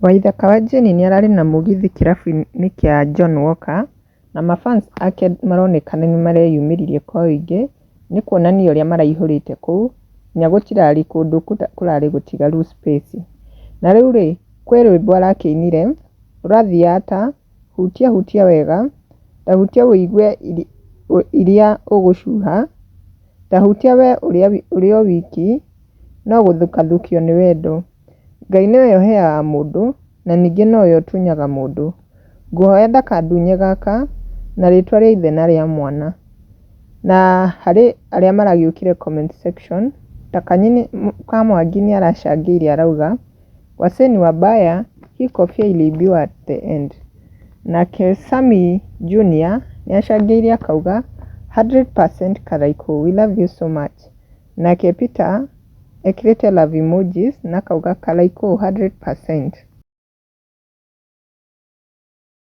Waithaka wa Jane nĩararĩ na mũgithi kĩrabu-inĩ kĩa John Walker, na mafans ake maronekana nĩmareyumĩririe kwa ũingĩ, nĩ kuonania ũrĩa maraihũrĩte kũu, nginya gũtirarĩ kũndũ kũrarĩ gũtigaru space. Na rĩu rĩ, kwĩ rwĩmbo arakĩinire, rũrathiaga ta, hutia hutia wega, ta hutia ũigue iria ũgũcuha, ta hutia we ũrĩ o wiki, no gũthukathukio nĩ wendo. Ngai nĩwe ũheaga mũndũ, na ningĩ nowe ũtunyaga mũndũ. Ngũhoya ndakandunye gaka, na rĩtwa rĩa ithe na rĩa mwana. Na harĩ arĩa maragĩũkire comment section, ta Kanyini Kamwangi nĩ aracangĩire arauga, wasee ni wabaya, hii kofia iliibiwa at the end. Nake Sammy Junior nĩ acangĩire akauga 100% Karaikũ, we love you so much. Nake Peter ekĩrĩte love emojis na akauga Karaikũ 100%.